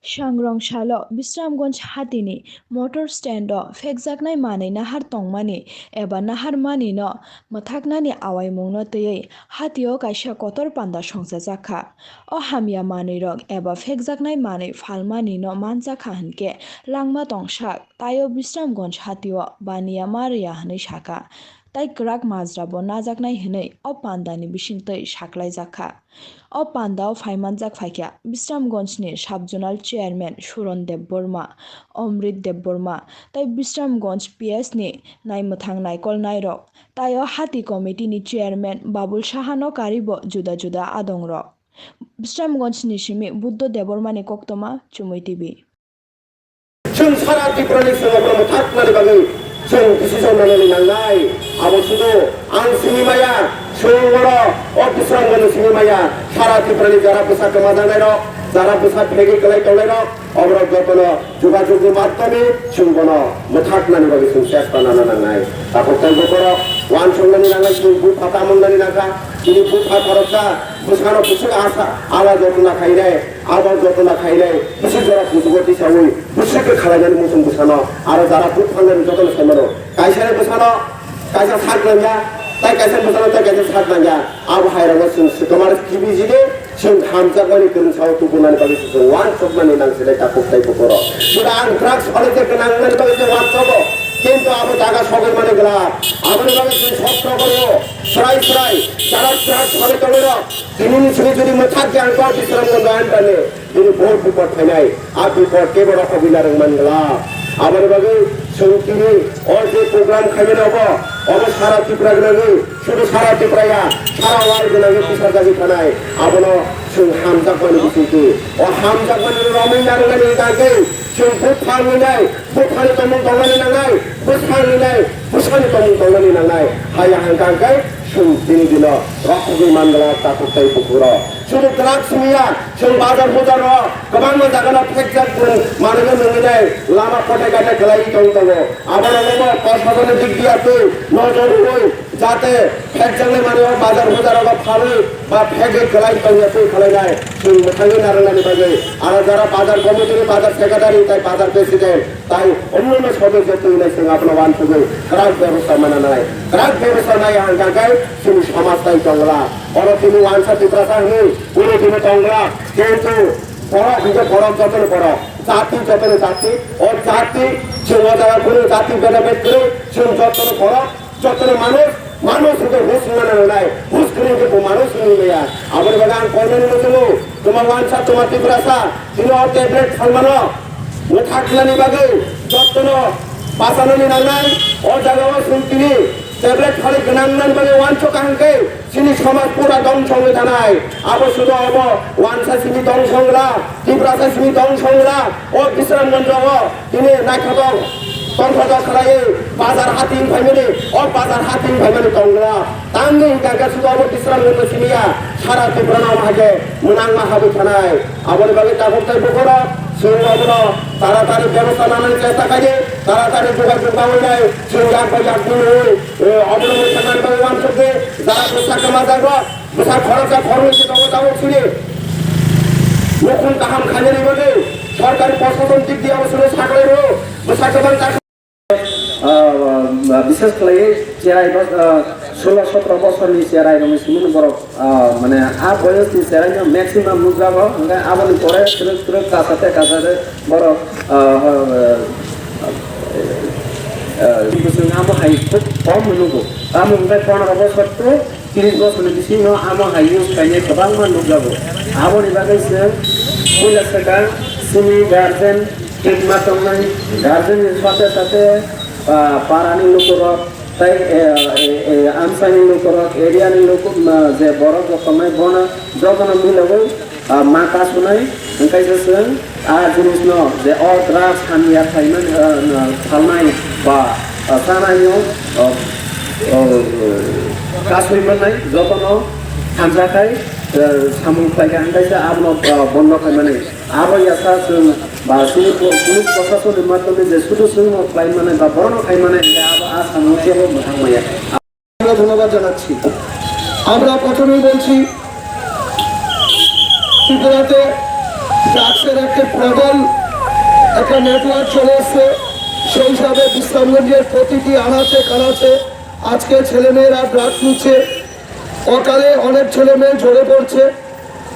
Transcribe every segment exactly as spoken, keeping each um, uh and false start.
Sangrong salo Bisramganj hatini motor stand-o phekjaknai manwi nahar tongmani eba naharmanino mwthaknani awaimungno twiwi hatio kaisa kotor panda songchajak kha. O hamya manwirok eba phekjaknai manwi phalmanino manjakha hwnkhe langma tongsak, taiyo Bisramganj hatio baniya ma rwya hwnwi sakha. Tai kwrak majrabo najaknai hwnwi o pandani bisingtwi saklaijak kha. O pandao phaimanjak phaikha Bisramganjni Sub-Zonal Chairman Suron Debbarma, Omrit Debbarma tei Bisramganj P S ni naimwthang naikol nairok, taiyo hati committee ni chairman Babul Sahano karibo juda juda adongrok. Bisramganjni simi Buddho Debbarmani koktwma, Chumui T V. Chwng sara Tripurani chwngno bono mwthaknani bagwi chwng decision nanani nangnai. Abo sudu ang simi maya, chwng bono o Bisramganjno simi maya, sara Tripurani jara bwsa kwmajanairok, jara bwsa phegwi kwlai tongnairok, oborok jotono jogajogni madhyome chwng bono mwthaknani bagwi chwng chesta nana nangnai. Takhuk tei bukhurok uansuknani nangnai, chwng bupha tamo wngnani nangkha, chini bupha khoroksa bwsano bwswk asa ala jotna khainai. Abo jotono khainai, bisi jora putugo tisaui, bisi khe khalainani muchung bwsano, aro jara buphangnani jotono saimano. Kaisani bwsano kaisa sak nangya, tai kaisa bwsano tai kaisa sak nangya. Abo hairokno chwng swkang kibijide, chwng hamjakmani kwrwng sao tubunani bagwi chwng uansukmani nangsinai takhuk tei bukhurok. Suda ang drugs phano je gwnang wngnani bagwi je uansugo, kintu abo jaga sogwi mani glak. Aboni bagwi chwng sotro gorgo, srai srai, jara drugs phano tongwirok. Tini ni simi jodi mwthak ya ang kok Bisramganj Andani, tini bohut bipod phainai, a bipod kebo rok hogwi narwk man glak. Aboni bagwi chwng tini o je program khaimani obo, obo sara Tripura gwnangwi, sudu sara Tripura ya, sara world gwnangwi tisajagwi thanai. Abono chwng hamjakmani bisingtwi, o hamjakmani romwi narwknani bagwi chwng buphang wngnai, buphani tongmung tongnani nangnai, bwsang wngnai, bwsani tongmung tongnani nangnai. Haya hangkha hangkhe chwng tini dino rokhogwi man glak takhuk tei bukhurok. Sudu drugs simi ya, chwng bazar bujaro kwbangma jagano phekjak manwino nwnginai lama kothai kathai kwlaiwi tong tongo. Abono omo proshasoni dik diya twi nojor rwui jate phekjaknai manwi o bazar bujaro phalwi ba phegwi kwlai tongya twi khwlainai chwng mwthangwi narwknani bagwi. Aro jara bazar committee ni bazar secretary tai bazar president, tai onno sodosyo twi nai chwng abono uansugwi kwrak bebosta mana nai. Kwrak bebosta nai hangkha khe chini somaj tai tongla. Oro tini uansa Tiprasa hwnwi uro tini tongla. Kintu borok hwnkhe borok, jotono borok. Jati jotono jati. O jati chwng o jaga kunu jati beda bed kwrwi, chwng jotono borok. Jotono manush, manush hwnkhe hus wngna nangnai, hus kwrwi hwnkhe bo manush wngwi maya. Aboni bagwi ang koinani muchungo, tuma uansa, tuma Tiprasa, tini o tablet phalmano mwthaknani bagwi jotono bachanani nangnai. O jagao chwng tini tablet phalwi gwnang wngnani bagwi uansukha hwnkhe chini somaj pura dongso wngwi thanai. Abo sudu obo uansa simi dongso wngla, Tiprasa simi dongso wngla, o Bisramganjo o Tini naithotok tongthotok khlaiwi bazar hating phaimani, o bazar hating phaimani tongla. Tamni hwnkha khe sudu obo Bisramganj simi ya, sara Tripura no omo hai khe mwnangma habwi thanai. Aboni bagwi takhuk tei bukhurok chwng obono taratari bebosta nanani chesta khaidi, taratari jogajog bawi nai, chwng yak bai yak nunwi, eh, obono mwthangna bagwi uansukdi, jara bwsa kwmajakrok, bwsa khoroksa khoroknwi se tongo tabuk sini. Nukhung kaham khainani bagwi sorkari prosason dik diya bo sudu saklai rw, bwsa kwbang ta Ah, bises khlaiwi cherai bos-, ah, solo sotro bosorni cherai rokni simi borok, ah, mane a boyosni cheraino maximum nukjago, hwnkhe aboni pore twrwk twrwk kasa tei kasa tei borok, ah, ah, ah, ah, chwng amo hai khub kom nugo. Tamo hwnkhe pondro bosor tei Tris bosorni bisingo amo hai use khainai kwbangma nukjago. Aboni bagwi chwng puila swkang chini guardian thikma tongnai, guardian ni sate sate, ah, para ni lukurok tei, eh, eh, eh, amchai ni lukurok, area ni luku, ah, je borok rok tongnai bono jotono milogwi ah, ma kasunai, hwnkhe se chwng a jinisno je o drugs hamya khlaimani, ah, phalnai ba, ah, chanaino, ah, ah, kasui mannai jotono hamjakhai, ah, samung khlaikha, hwnkhe se abono, ah, bondo khaimani. Abo yasa chwng ba chini po-, police proshasonni madhyome je sudu chwngno khlaimanai ba borokno khaimani, hwnkhe abo a samung kebo mwthang maya. আমরা ধন্যবাদ জানাচ্ছি। আমরা প্রথমেই বলছি, ত্রিপুরাতে ড্রাগসের একটা প্রবল একটা নেটওয়ার্ক চলে এসছে। সেই হিসাবে বিশ্রামগঞ্জের প্রতিটি আনাচে কানাচে আজকে ছেলেমেয়েরা ড্রাগস নিচ্ছে। অকালে অনেক ছেলে মেয়ে ঝরে পড়ছে।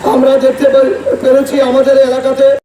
আমরা দেখতে পে- পেরেছি আমাদের এলাকাতে।